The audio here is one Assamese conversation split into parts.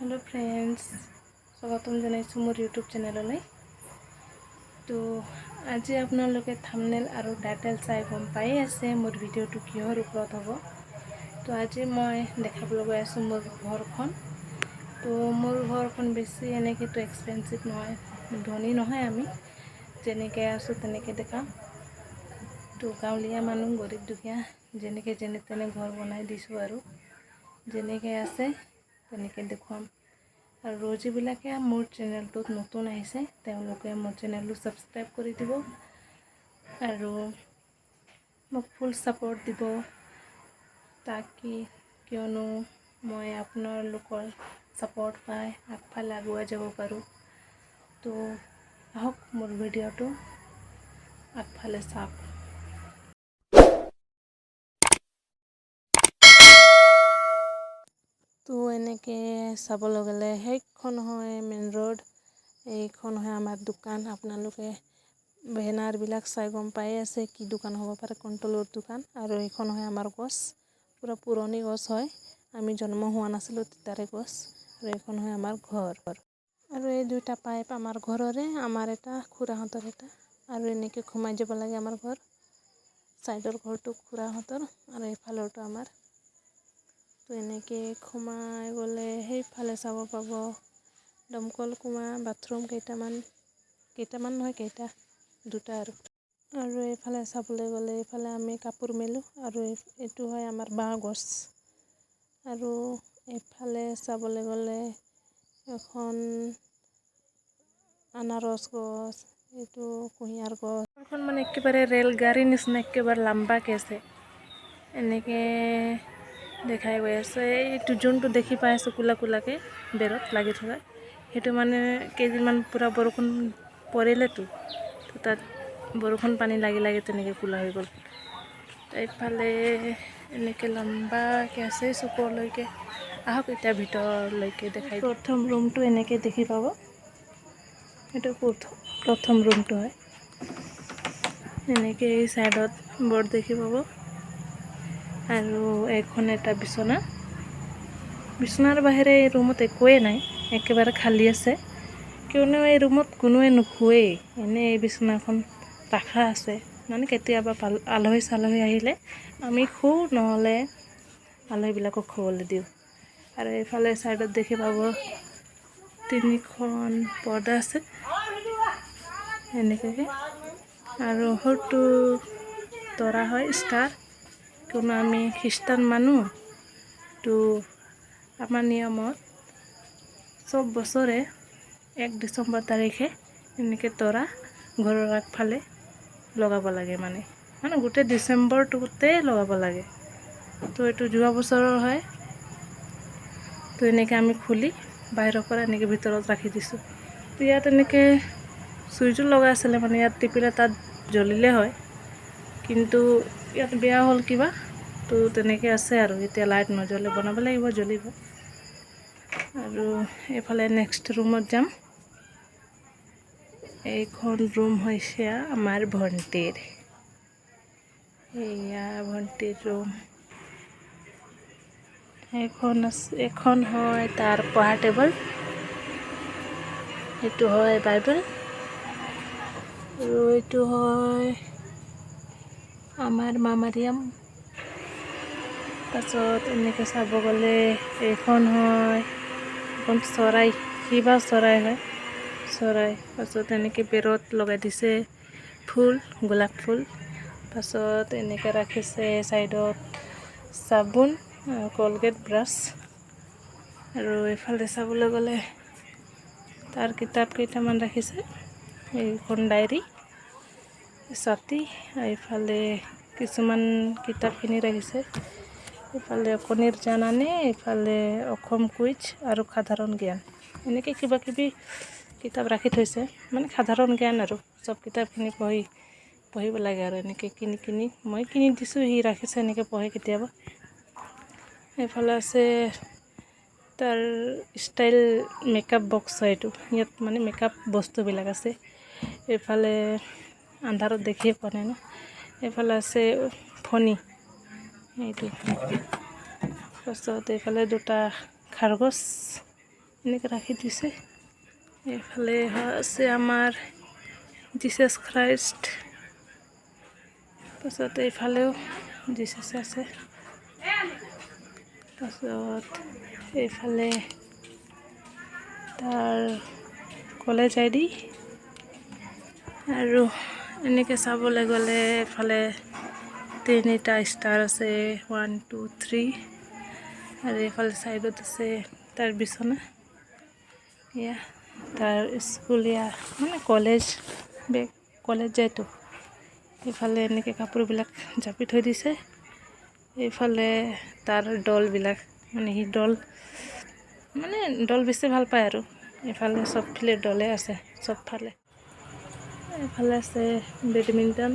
হেল্ল' ফ্ৰেণ্ডছ, স্বাগতম জনাইছোঁ মোৰ ইউটিউব চেনেললৈ। তো আজি আপোনালোকে থামনেল আৰু টাইটেল চাই গম পায়ে আছে মোৰ ভিডিঅ'টো কিহৰ ওপৰত হ'ব। তো আজি মই দেখাবলৈ গৈ আছোঁ মোৰ ঘৰখন। তো মোৰ ঘৰখন বেছি এনেকৈতো এক্সপেঞ্চিভ নহয়, ধনী নহয়, আমি যেনেকৈ আছোঁ তেনেকৈ দেখাম। তো গাঁৱলীয়া মানুহ, গৰীব দুখীয়া, যেনেকৈ যেনে তেনে ঘৰ বনাই দিছোঁ আৰু যেনেকৈ আছে তেনেকৈ দেখুৱাম। আৰু যিবিলাকে মোৰ চেনেলটোত নতুন আহিছে, তেওঁলোকে মোৰ চেনেলটো ছাবস্ক্ৰাইব কৰি দিব আৰু মোক ফুল ছাপৰ্ট দিব, তাকি কিয়নো মই আপোনালোকৰ ছাপৰ্ট পাই আগফালে আগুৱাই যাব পাৰোঁ। তো আহক, মোৰ ভিডিঅ'টো আগফালে চাওক। তো এনেকৈ চাবলৈ গ'লে সেইখন হয় মেইন ৰোড, এইখন হয় আমাৰ দোকান। আপোনালোকে বেনাৰবিলাক চাই গম পাই আছে কি দোকান হ'ব পাৰে, কণ্ট্ৰলৰ দোকান। আৰু এইখন হয় আমাৰ গছ, পূৰা পুৰণি গছ হয়, আমি জন্ম হোৱা নাছিলোঁ তেতিয়াৰে গছ। আৰু এইখন হয় আমাৰ ঘৰ। আৰু এই দুইটা পাইপ আমাৰ ঘৰৰে, আমাৰ এটা, খুৰাহঁতৰ এটা। আৰু এনেকৈ সোমাই যাব লাগে আমাৰ ঘৰ। ছাইডৰ ঘৰটো খুৰাহঁতৰ আৰু এইফালৰটো আমাৰ। তো এনেকৈ সোমাই গ'লে সেইফালে চাব পাব দমকল, কুঁৱা, বাথৰুম কেইটামান, কেইটামান নহয়, কেইটা, দুটা। আৰু আৰু এইফালে চাবলৈ গ'লে এইফালে আমি কাপোৰ মেলোঁ আৰু এইটো হয় আমাৰ বাঁহ গছ। আৰু এইফালে চাবলৈ গ'লে এখন আনাৰস গছ, এইটো কুঁহিয়াৰ গছ। এখন মানে একেবাৰে ৰেল গাড়ীৰ নিচিনা একেবাৰে লাম্বাকৈ আছে, এনেকৈ দেখাই গৈ আছে। এইটো যোনটো দেখি পাই আছোঁ ক'লা ক'লাকৈ বেৰত লাগি থকা, সেইটো মানে কেইদিনমান পূৰা বৰষুণ পৰিলেতো, তো তাত বৰষুণ পানী লাগি লাগি তেনেকৈ ক'লা হৈ গ'ল। এইফালে এনেকৈ লম্বাকৈ আছে চুকলৈকে। আহক, এতিয়া ভিতৰলৈকে দেখাই। প্ৰথম ৰুমটো এনেকৈ দেখি পাব। এইটো প্ৰথম ৰুমটো হয়। এনেকৈ এই ছাইডত বৰ্ড দেখি পাব। আৰু এইখন এটা বিচনা। বিচনাৰ বাহিৰে এই ৰুমত একোৱেই নাই, একেবাৰে খালী আছে, কিয়নো এই ৰুমত কোনোৱে নুশুৱেই। এনেই এই বিচনাখন ৰখা আছে, মানে কেতিয়াবা আলহী চালহী আহিলে আমি শুওঁ, নহ'লে আলহীবিলাকক শুবলৈ দিওঁ। আৰু এইফালে ছাইডত দেখি পাব তিনিখন পৰ্দা আছে এনেকুৱাকৈ। আৰু সৰুটো তৰা হয়, ষ্টাৰ, কিয়নো আমি খ্ৰীষ্টান মানুহ। তো আমাৰ নিয়মত চব বছৰে 1 ডিচেম্বৰ তাৰিখে এনেকৈ তৰা ঘৰৰ আগফালে লগাব লাগে, মানে মানে গোটেই ডিচেম্বৰটোতে লগাব লাগে। তো এইটো যোৱা বছৰৰ হয়। তো এনেকৈ আমি খুলি বাহিৰৰ পৰা এনেকৈ ভিতৰত ৰাখি দিছোঁ। তো ইয়াত এনেকৈ চুইচো লগা আছিলে, মানে ইয়াত টিপিলে তাত জ্বলিলে হয়, কিন্তু ইয়াত বেয়া হ'ল কিবা, তো তেনেকৈ আছে। আৰু এতিয়া লাইট নজ্বলে, বনাব লাগিব, জ্বলিব। আৰু এইফালে নেক্সট ৰুমত যাম। এইখন ৰুম হৈছে আমাৰ ভণ্টিৰ। এয়া ভণ্টিৰ ৰুম। এইখন আছে, এইখন হয় তাৰ পঢ়া টেবুল। এইটো হয় বাইবেল আৰু এইটো হয় আমাৰ মা মাৰিয়াম। তাৰপাছত এনেকৈ চাব গ'লে এইখন হয় এখন চৰাই, কিবা চৰাই হয়, চৰাই। পাছত এনেকৈ বেৰত লগাই দিছে ফুল, গোলাপ ফুল। পাছত এনেকৈ ৰাখিছে ছাইডত চাবোন, কলগেট, ব্ৰাছ। আৰু এইফালে চাবলৈ গ'লে তাৰ কিতাপ কেইটামান ৰাখিছে, এইখন ডায়েৰী, ছাতি। এইফালে কিছুমান কিতাপখিনি ৰাখিছে। এইফালে কণীৰ জানানে, এইফালে অসম কুইজ আৰু সাধাৰণ জ্ঞান, এনেকৈ কিবা কিবি কিতাপ ৰাখি থৈছে। মানে সাধাৰণ জ্ঞান আৰু চব কিতাপখিনি পঢ়িব লাগে আৰু এনেকৈ কিনি কিনি মই কিনি দিছোঁ, সি ৰাখিছে, এনেকৈ পঢ়ে কেতিয়াবা। এইফালে আছে তাৰ ষ্টাইল মেকআপ বক্স হয় এইটো। ইয়াত মানে মেকআপ বস্তুবিলাক আছে। এইফালে আন্ধাৰত দেখিয়ে পোৱা নাই ন। এইফালে আছে ফণি এইটো। তাৰপাছত এইফালে দুটা খাৰগছ। এনেকৈ ৰাখি দিছে। এইফালে আছে আমাৰ জিচাছ খ্ৰাইষ্ট। তাৰপাছত এইফালেও জিচাছ আছে। তাৰপাছত এইফালে তাৰ কলেজ আইডি। আৰু এনেকৈ চাবলৈ গ'লে এইফালে তিনিটা ষ্টাৰ আছে, ওৱান, টু, থ্ৰী। আৰু এইফালে ছাইডত আছে তাৰ বিচনা। এয়া তাৰ স্কুলীয়া, মানে কলেজ বেগ, কলেজ যায়তো। এইফালে এনেকৈ কাপোৰবিলাক জাপি থৈ দিছে। এইফালে তাৰ ডলবিলাক, মানে সি ডল, মানে ডল বেছি ভাল পায়। আৰু এইফালে চবফালে ডলে আছে চবফালে। এইফালে আছে বেডমিণ্টন।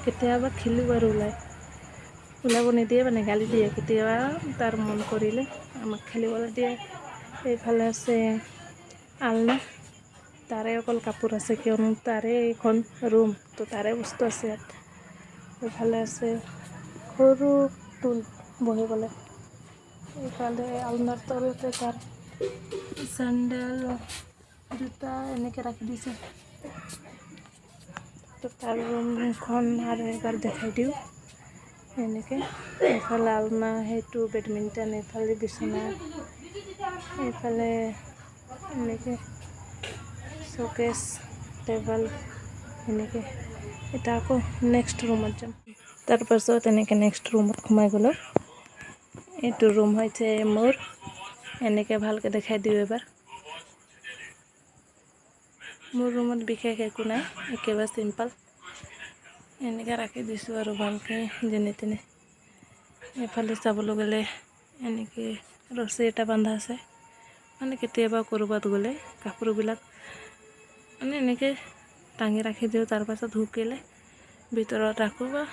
কেতিয়াবা খেলোঁ আৰু ওলাই ওলাব নিদিয়ে, মানে গালি দিয়ে। কেতিয়াবা তাৰ মন কৰিলে আমাক খেলিবলৈ দিয়ে। এইফালে আছে আলনা। তাৰে অকল কাপোৰ আছে, কিয়নো তাৰে এইখন ৰুম, তো তাৰে বস্তু আছে ইয়াত। এইফালে আছে সৰু টুল বহিবলৈ। এইফালে আলনাৰ তলতে তাৰ চেণ্ডেল, জোতা এনেকৈ ৰাখি দিছে। তো তাৰ ৰুমখন আৰু এবাৰ দেখাই দিওঁ। এনেকৈ এইফালে আলনা, সেইটো বেডমিণ্টন, এইফালে বিচনা, এইফালে এনেকৈ শ্ব'কেছ, টেবল এনেকৈ। এতিয়া আকৌ নেক্সট ৰুমত যাম। তাৰপাছত এনেকৈ নেক্সট ৰুমত সোমাই গ'লোঁ। এইটো ৰুম হৈছে মোৰ। এনেকৈ ভালকৈ দেখাই দিওঁ এবাৰ। মোৰ ৰুমত বিশেষ একো নাই, একেবাৰে চিম্পল। এনেকৈ ৰাখি দিছোঁ আৰু ভালকৈ যেনে তেনে। এইফালে চাবলৈ গ'লে এনেকৈ ৰছী এটা বান্ধা আছে, মানে কেতিয়াবা ক'ৰবাত গ'লে কাপোৰবিলাক মানে এনেকৈ টাঙি ৰাখি দিওঁ। তাৰপাছত শুকিলে ভিতৰত ৰাখোঁ বা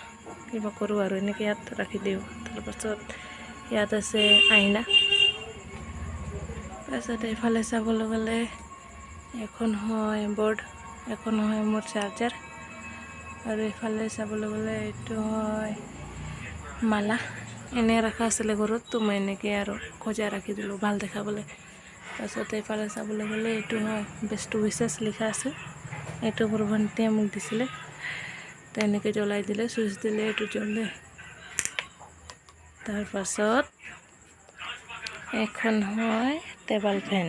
কিবা কৰোঁ আৰু এনেকৈ ইয়াত ৰাখি দিওঁ। তাৰপাছত ইয়াত আছে আইনা। তাৰপাছত এইফালে চাবলৈ গ'লে এখন হয় বৰ্ড, এখন হয় মোৰ চাৰ্জাৰ। আৰু এইফালে চাবলৈ গ'লে এইটো হয় মালা। এনেই ৰখা আছিলে ঘৰত, তো মই এনেকৈ আৰু সজাই ৰাখি দিলোঁ ভাল দেখাবলৈ। তাৰপাছত এইফালে চাবলৈ গ'লে এইটো হয় বেষ্ট উইচেছ লিখা আছে। এইটো মোৰ ভণ্টিয়ে মোক দিছিলে। তো এনেকৈ জ্বলাই দিলে, চুইচ দিলে এইটো জ্বলে। তাৰপাছত এখন হয় টেবল ফেন।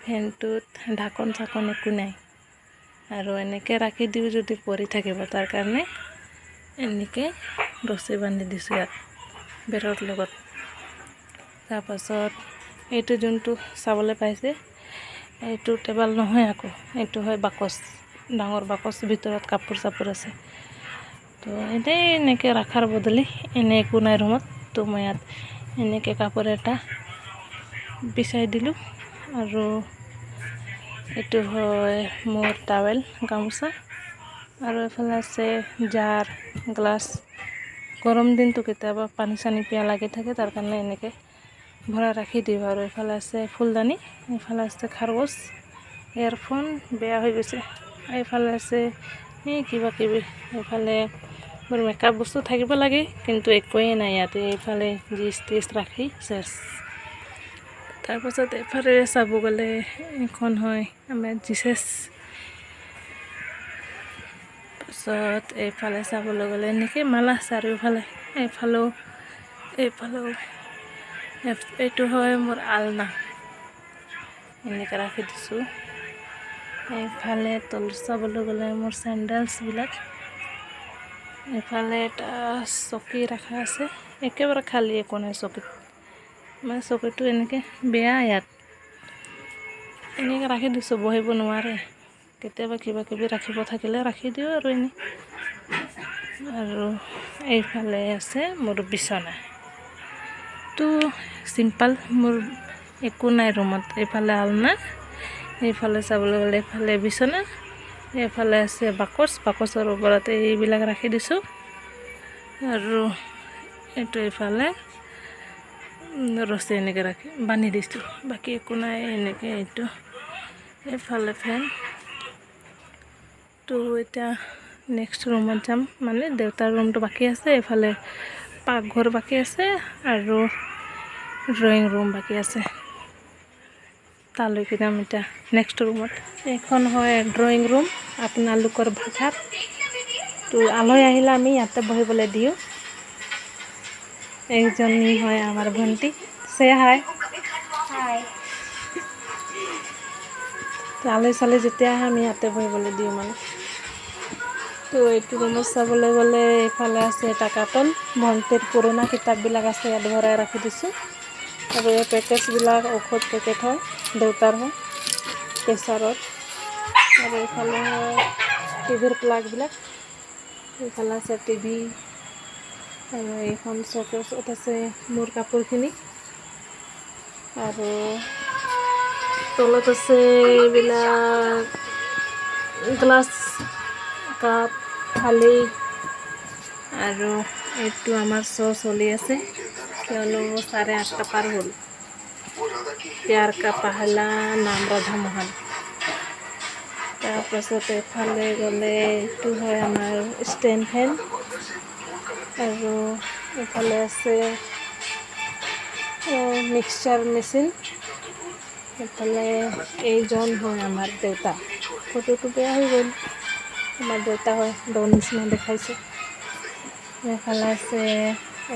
ফেনটোত ঢাকন চাকন একো নাই আৰু এনেকৈ ৰাখি দিওঁ, যদি পৰি থাকিব তাৰ কাৰণে এনেকৈ ৰছী বান্ধি দিছোঁ ইয়াত বেৰৰ লগত। তাৰপাছত এইটো যোনটো চাবলৈ পাইছে, এইটো টেবল নহয় আকৌ, এইটো হয় বাকচ, ডাঙৰ বাকচ। ভিতৰত কাপোৰ চাপোৰ আছে। তো এনেই এনেকৈ ৰখাৰ বদলি, এনেই একো নাই ৰুমত, তো মই ইয়াত এনেকৈ কাপোৰ এটা বিছাই দিলোঁ। আৰু এইটো হয় মোৰ টাৱেল, গামোচা। আৰু এইফালে আছে জাৰ, গ্লাছ। গৰম দিনটো কেতিয়াবা পানী চানী পিয়াহ লাগি থাকে, তাৰ কাৰণে এনেকৈ ভৰাই ৰাখি দিওঁ। আৰু এইফালে আছে ফুলদানি, এইফালে আছে খাৰগোচ, ইয়েৰফোন বেয়া হৈ গৈছে। এইফালে আছে এই কিবা কিবি। এইফালে মোৰ মেকআপ বস্তু থাকিব লাগে, কিন্তু একোৱেই নাই ইয়াতে। এইফালে জিছ টিজ ৰাখি শেষ। তাৰপাছত এইফালে চাব গ'লে এইখন হয় আমাৰ জিচেছ। তাৰপাছত এইফালে চাবলৈ গ'লে এনেকৈ মালা চাৰিওফালে, এইফালেও, এইফালেও। এইটো হয় মোৰ আলনা, এনেকৈ ৰাখি দিছোঁ। এইফালে তলত চাবলৈ গ'লে মোৰ চেণ্ডেলছবিলাক। এইফালে এটা চকী ৰখা আছে, একেবাৰে খালী, একো নাই চকীত। মানে চকীটো এনেকৈ বেয়া, ইয়াত এনেকৈ ৰাখি দিছোঁ, বহিব নোৱাৰে। কেতিয়াবা কিবা কিবি ৰাখিব থাকিলে ৰাখি দিওঁ আৰু এনেই। আৰু এইফালে আছে মোৰ বিচনা। তো চিম্পল, মোৰ একো নাই ৰুমত। এইফালে আলনা, এইফালে চাবলৈ গ'লে এইফালে বিচনা, এইফালে আছে বাকচ। বাকচৰ ওপৰত এইবিলাক ৰাখি দিছোঁ। আৰু এইটো এইফালে ৰছী এনেকৈ ৰাখি বান্ধি দিছোঁ। বাকী একো নাই এনেকৈ। এইটো এইফালে ফেন। তো এতিয়া নেক্সট ৰুমত যাম, মানে দেউতাৰ ৰুমটো বাকী আছে, এইফালে পাকঘৰ বাকী আছে আৰু ড্ৰয়িং ৰুম বাকী আছে। তালৈকে যাম এতিয়া নেক্সট ৰুমত। এইখন হয় ড্ৰয়িং ৰুম আপোনালোকৰ ভাষাত। তো আলহী আহিলে আমি ইয়াতে বহিবলৈ দিওঁ। এইজনী হয় আমাৰ ভণ্টি। Say hi. হাই। তো আলহী চালহী যেতিয়া আহে, আমি ইয়াতে বহিবলৈ দিওঁ মানে। তো এইটো ৰুমত চাবলৈ গ'লে এইফালে আছে এটা কাৰ্টন, ভণ্টিৰ পুৰণা কিতাপবিলাক আছে, ইয়াত ভৰাই ৰাখি দিছোঁ। আৰু এই পেকেটছবিলাক ঔষধ পেকেট হয়, দেউতাৰ হয় প্ৰেছাৰৰ। আৰু এইফালে হয় টিভিৰ প্লাগবিলাক। এইফালে আছে টিভি। আৰু এইখন চকেছত আছে মোৰ কাপোৰখিনি। আৰু তলত আছে এইবিলাক গ্লাছ, কাপ, থালি। আৰু এইটো আমাৰ শ্ব' চলি আছে, কিয়নো 8:30 পাৰ হ'ল। प्यार का पहला नाम ৰাধা মোহন। তাৰপাছত এইফালে গ'লে এইটো হয় আমাৰ ষ্টেণ্ড ফেন। আৰু এইফালে আছে মিক্সাৰ মেচিন। এইফালে এইজন হয় আমাৰ দেউতা। ফটোটো বেয়া হৈ গ'ল। আমাৰ দেউতা হয়, দৌ নিচিনা দেখাইছে। এইফালে আছে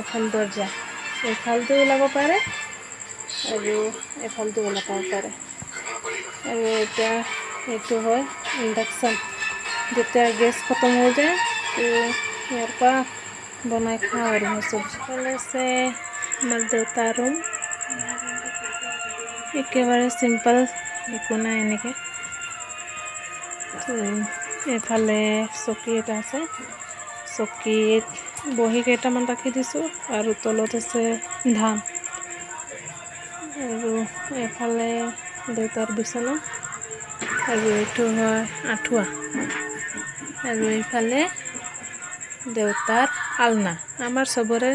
এখন দৰ্জা। এইফালটো ওলাব পাৰে আৰু এইফালটো ওলাব পাৰে। আৰু এতিয়া এইটো হয় ইণ্ডাকশ্যন। যেতিয়া গেছ খতম হৈ যায়, তো ইয়াৰ পৰা বনাই খাওঁ। আৰু মই চব্জি। এইফালে আছে আমাৰ দেউতাৰ ৰুম। একেবাৰে চিম্পল, একো নাই এনেকৈ। তো এইফালে চকী এটা আছে, চকীত বহী কেইটামান ৰাখি দিছোঁ। আৰু তলত আছে ধান। আৰু এইফালে দেউতাৰ বিচনা। আৰু এইটো হয় আঁঠুৱা। আৰু এইফালে দেউতাৰ আলনা। আমাৰ চবৰে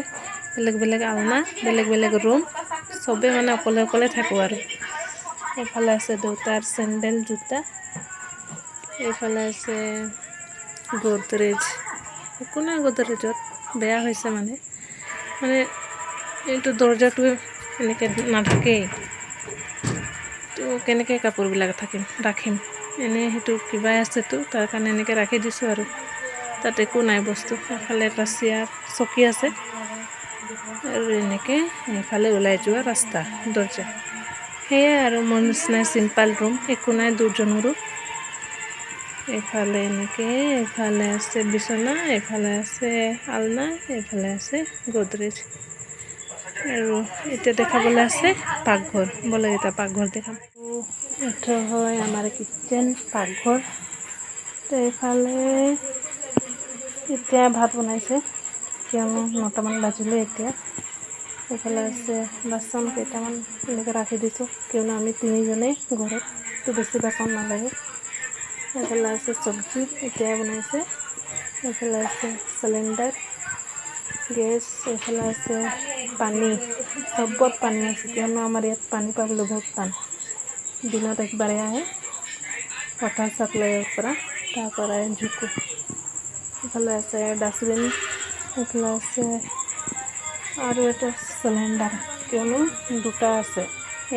বেলেগ বেলেগ আলনা, বেলেগ বেলেগ ৰুম। চবেই মানে অকলে অকলে থাকোঁ। আৰু এইফালে আছে দেউতাৰ চেণ্ডেল, জোতা। এইফালে আছে গদৰেজ। একো নাই গদৰেজত, বেয়া হৈছে মানে। মানে এইটো দৰ্জাটো এনেকৈ নাথাকেই, তো কেনেকৈ কাপোৰবিলাক ৰাখিম? এনেই সেইটো কিবাই আছেতো, তাৰ কাৰণে এনেকৈ ৰাখি দিছোঁ। আৰু তাত একো নাই বস্তু। এফালে এটা চেয়াৰ, চকী আছে। আৰু এনেকৈ এইফালে ওলাই যোৱা ৰাস্তা, দৰ্জা। সেয়াই আৰু মোৰ নিচিনা চিম্পল ৰুম, একো নাই দুজনৰো। এইফালে এনেকৈ এইফালে আছে বিচনা, এইফালে আছে আলনা, এইফালে আছে গদৰেজ। আৰু এতিয়া দেখাবলৈ আছে পাকঘৰ। ব'লক, এতিয়া পাকঘৰ দেখাম। এইটো হয় আমাৰ কিটচেন, পাকঘৰ। তো এইফালে এতিয়া ভাত বনাইছে, কিয়নো 9টামান বাজিলে এতিয়া। এইফালে আছে বাচন কেইটামান, এনেকৈ ৰাখি দিছোঁ, কিয়নো আমি তিনিজনেই ঘৰত, তো বেছি বাচন নালাগে। এইফালে আছে চব্জি, এতিয়াই বনাইছে। এইফালে আছে চিলিণ্ডাৰ গেছ। এইফালে আছে পানী, চবত পানী আছে, কিয়নো আমাৰ ইয়াত পানী পাবলৈ বহুত টান। দিনত একবাৰেই আহে ৱাটাৰ ছাপ্লাইৰ পৰা, তাৰ পৰাই জুকো। এইফালে আছে ডাষ্টবিন। এইফালে আছে আৰু এটা চিলিণ্ডাৰ, কিয়নো দুটা আছে।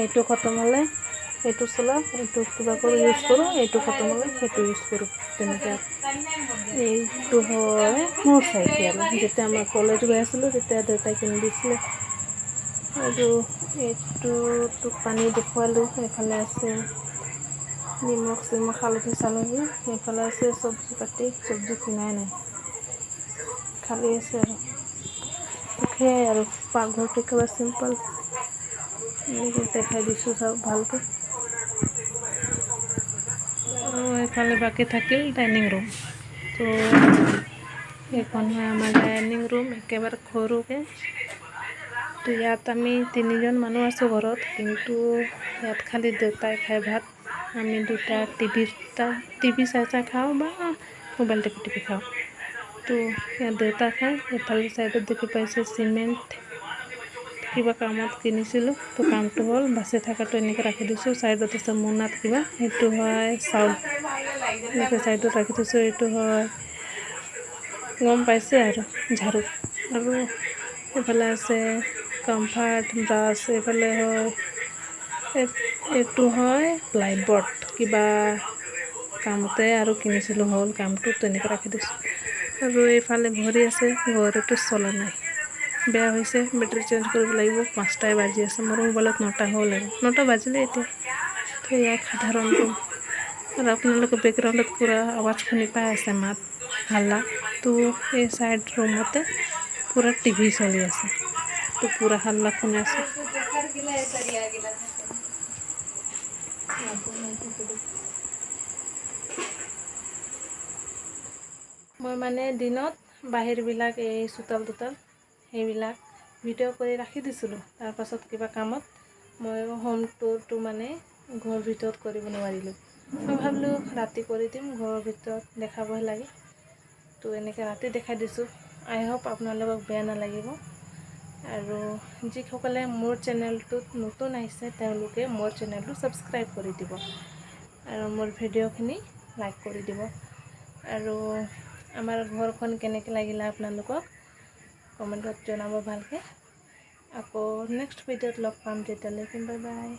এইটো খতম হ'লে এইটো চলাওঁ, এইটো কিবা কৰোঁ, ইউজ কৰোঁ। এইটো খতম হ'লে সেইটো ইউজ কৰোঁ, তেনেকৈ। এইটো হয় মোৰ চাইকেল। যেতিয়া মই কলেজ গৈ আছিলোঁ, তেতিয়া দেউতাই কিনি দিছিলে। আৰু এইটোতো পানী দেখুৱালোঁ। এইফালে আছে নিমখ চিমখ, হালধি চালধি। এইফালে আছে চব্জি পাতি, চব্জি কিনাই নাই, খালী আছে। আৰু সেয়াই আৰু পাকঘৰটো একেবাৰে চিম্পল, এনেকৈ দেখাই দিছোঁ চব ভালকৈ। আৰু এইফালে বাকী থাকিল ডাইনিং ৰুম। তো এইখন হয় আমাৰ ডাইনিং ৰুম, একেবাৰে সৰুকৈ। তো ইয়াত আমি তিনিজন মানুহ আছোঁ ঘৰত, কিন্তু ইয়াত খালি দেউতাই খায় ভাত। আমি দুটা টিভি চাই চাই খাওঁ বা মোবাইল টিপি টিপি খাওঁ। তো ইয়াত দেউতা খায়। এইফালে ছাইডত দেখি পাইছে চিমেণ্ট, কিবা কামত কিনিছিলোঁ, তো কামটো হ'ল, বাচি থকাটো এনেকৈ ৰাখি দিছোঁ। ছাইডত আছে মোনাত কিবা, সেইটো হয় চাউল, এনেকৈ ছাইডত ৰাখি থৈছোঁ। এইটো হয়, গম পাইছে আৰু, ঝাৰু। আৰু এইফালে আছে কমফৰ্ট, ব্ৰাছ। এইফালে হয় এই এইটো হয় প্লাইবৰ্ড, কিবা কামতে আৰু কিনিছিলোঁ, হ'ল কামটো, তেনেকৈ ৰাখি দিছোঁ। আৰু এইফালে ঘড়ী আছে, ঘড়ীটো চলা নাই, বেয়া হৈছে, বেটেৰী চেঞ্জ কৰিব লাগিব। 5টাই বাজি আছে, মোৰ মোবাইলত 9টা হ'ল আৰু 9টা বাজিলে এতিয়া। তো ইয়াক সাধাৰণ ৰুম। আৰু আপোনালোকে বেকগ্ৰাউণ্ডত পূৰা আৱাজ শুনি পাই আছে, মাত হাল্লা। তো এই চাইড ৰুমতে পূৰা টিভি চলি আছে, তো পূৰা হাল্লা শুনি আছে। মই মানে দিনত বাহিৰবিলাক, এই চোতাল তোতাল সেইবিলাক ভিডিঅ' কৰি ৰাখি দিছিলোঁ। তাৰপাছত কিবা কামত মই হোম টুৰটো মানে ঘৰৰ ভিতৰত কৰিব নোৱাৰিলোঁ। মই ভাবিলোঁ ৰাতি কৰি দিম, ঘৰৰ ভিতৰত দেখাবহে লাগে। তো এনেকৈ ৰাতি দেখাই দিছোঁ। আই হোপ আপোনালোকক বেয়া নালাগিব। আৰু যিসকলে মোৰ চেনেলটোত নতুন আহিছে, তেওঁলোকে মোৰ চেনেলটো ছাবস্ক্ৰাইব কৰি দিব আৰু মোৰ ভিডিঅ'খিনি লাইক কৰি দিব। আৰু আমাৰ ঘৰখন কেনেকৈ লাগিলে আপোনালোকক কমেণ্টত জনাব ভালকৈ। আকৌ নেক্সট ভিডিঅ'ত লগ পাম, তেতিয়ালৈকে বাই বাই।